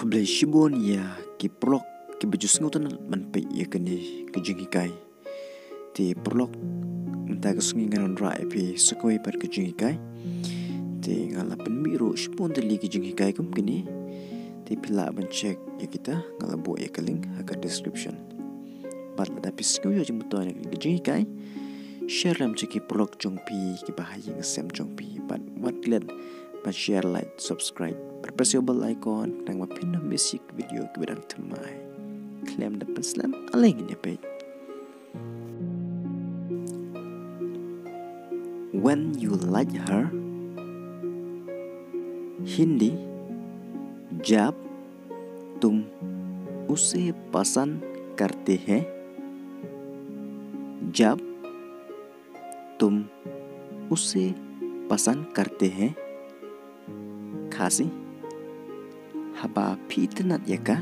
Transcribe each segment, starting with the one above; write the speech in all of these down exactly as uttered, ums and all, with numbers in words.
Khublei shibun ïa ki paralok kiba ju sngewtynnat ban peit ïa kane ka jinghikai. Te paralok, mynta ka sngi ngan wanrah ïa phi sa kawei pat ka jinghikai. Te nga la pynmih ruh shibun tylli ki jinghikai kum kine. Te phi lah ban check ïa kita, nga la buh ïa ka link ha ka description. Bad lada phi sngew ïoh jingmyntoi na kane ka jinghikai, share lem sha ki paralok jong phi kiba ha ïing ha sem jong phi. Bad wat klet ban share, like, subscribe bad press ïa u bell icon, tang ba phin ym miss ïa ki video kiba dang thymmai. Khlem da pynslem, ale ngin ïa peit. When you like her. Hindi, जब तुम उसे पसंद करते हैं। जब तुम उसे पसंद करते हैं। Khasi, haba phi itynnat ïa ka,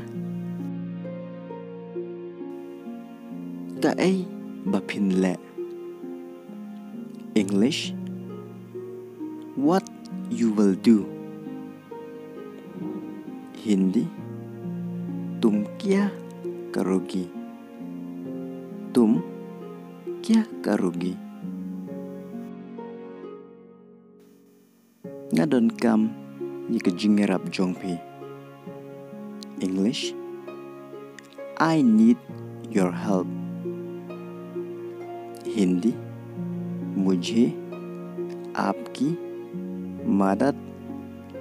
kaei ba phin leh? English, what you will do? Hindi, तुम क्या करोगी? तुम क्या करोगी? Nga donkam ïa ka jingïarap jong phi. English, I need your help. Hindi, मुझे आपकी मदद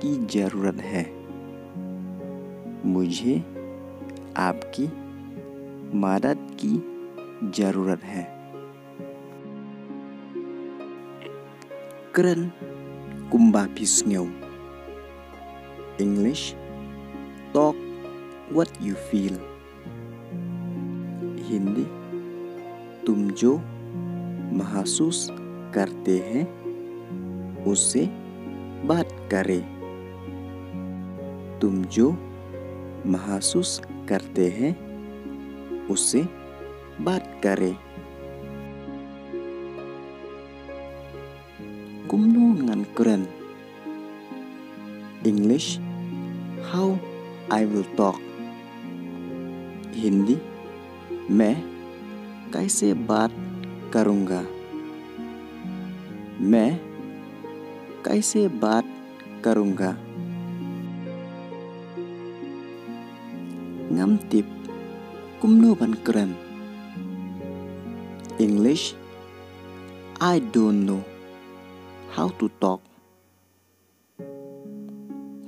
की ज़रूरत है। मुझे आपकी मदद की ज़रूरत है। Kren kumba phi sngew. English, talk what you feel. Hindi, तुम जो महसूस करते हैं, उससे बात करें। तुम जो महसूस करते हैं, उससे बात करें। Kumno ngan kren? English, how I will talk. Hindi, मैं कैसे बात करूँगा? मैं कैसे बात करूँगा? Ngam tip kumno ban kren. English, I don't know how to talk.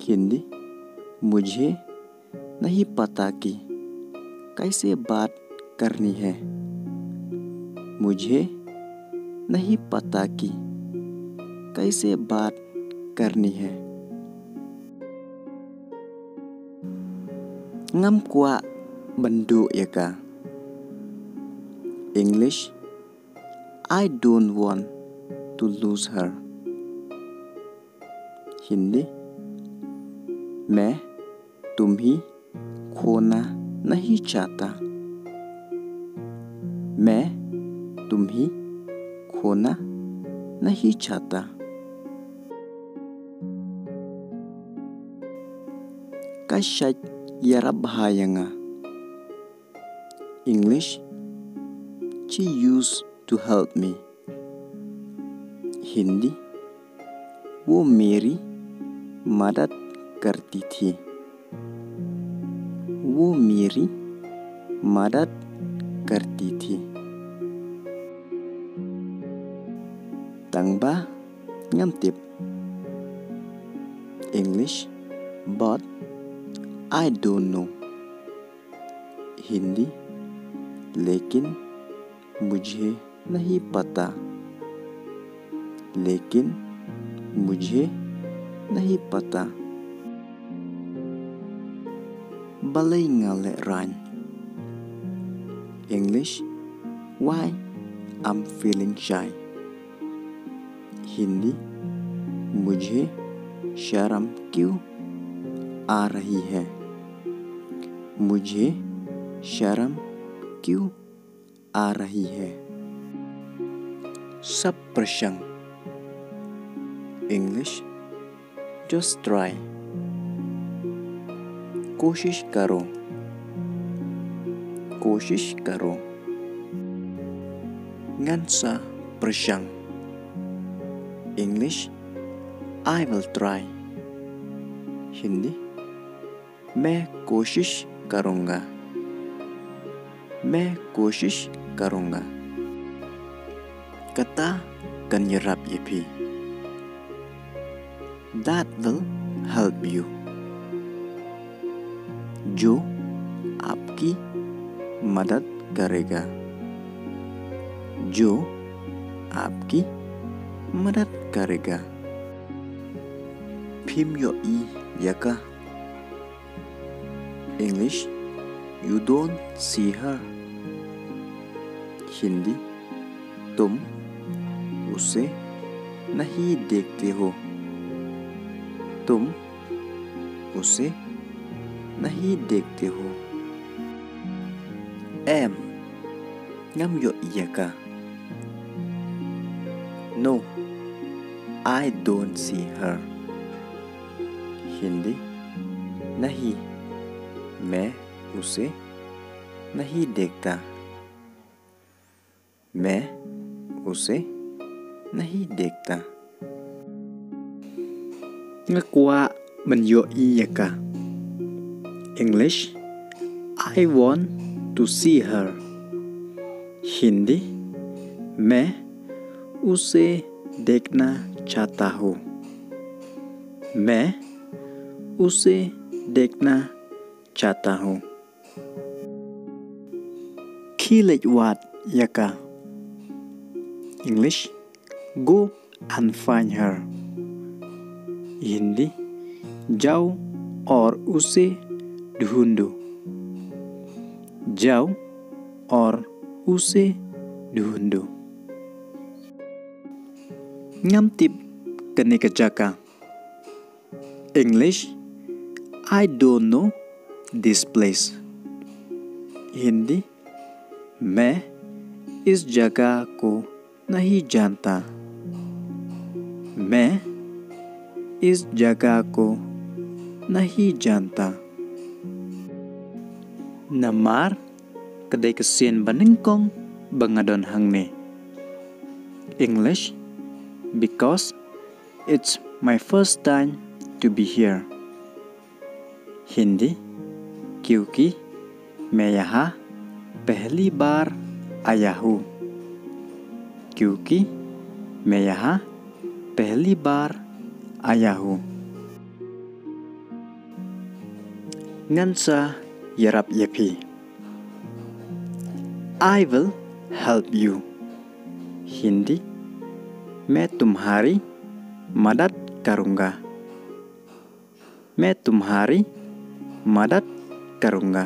Hindi, मुझे नहीं पता कि कैसे बात करनी है। मुझे नहीं पता कि कैसे बात करनी है। Ngam kwah ban duh ïa ka. English, I don't want to lose her. Hindi, मैं तुम्हें खोना नहीं चाहता। मैं तुम्हें खोना नहीं चाहता। Ka shait ïarap bha ïa nga. English, she used to help me. Hindi, वो मेरी मदद करती थी। वो मेरी मदद करती थी। Tang ba ngam tip. English, but I don't know. Hindi, लेकिन मुझे नहीं पता। लेकिन मुझे नहीं पता। Balei nga lehraiñ. English, why I'm feeling shy. Hindi, मुझे शर्म क्यों आ रही है। मुझे शर्म क्यों आ रही है। Sap pyrshang. English, just try. कोशिश करो। कोशिश करो। Ngan sa pyrshang. English, I will try. Hindi, मैं कोशिश करूँगा। मैं कोशिश करूँगा। Kata kan ïarap ïa phi. That will help you. जो आपकी मदद करेगा। जो आपकी मदद करेगा। Phim ïohi ïa ka. English, you don't see her. Hindi, तुम उसे नहीं देखते हो। तुम उसे नहीं देखते हो। Em, ngam ïohi ïa ka. No, I don't see her. Hindi, नहीं, मैं उसे नहीं देखता। मैं उसे नहीं देखता। Nga kwah ban ïohi ïa ka. English, I want to see her. Hindi, मैं उसे देखना चाहता हूँ। मैं उसे देखना चाहता हूँ। Khie leit wad ïa ka. English, go and find her. Hindi, जाओ और उसे ढूंढो। जाओ और उसे ढूंढो। Ngam tip kane ka jaka. English, I don't know this place. Hindi, मैं इस जगह को नहीं जानता। मैं इस जगह को नहीं जानता। Namar ka dei ka sien banyngkong ba nga don hangne. English, because it's my first time to be here. Hindi, क्योंकि मैं यहाँ पहली बार आया हूँ। क्योंकि मैं यहाँ पहली बार आया हूँ। Ngan sa ïarap ïa phi. I will help you. Hindi, मैं तुम्हारी मदद करूँगा। मैं तुम्हारी मदद करूँगा।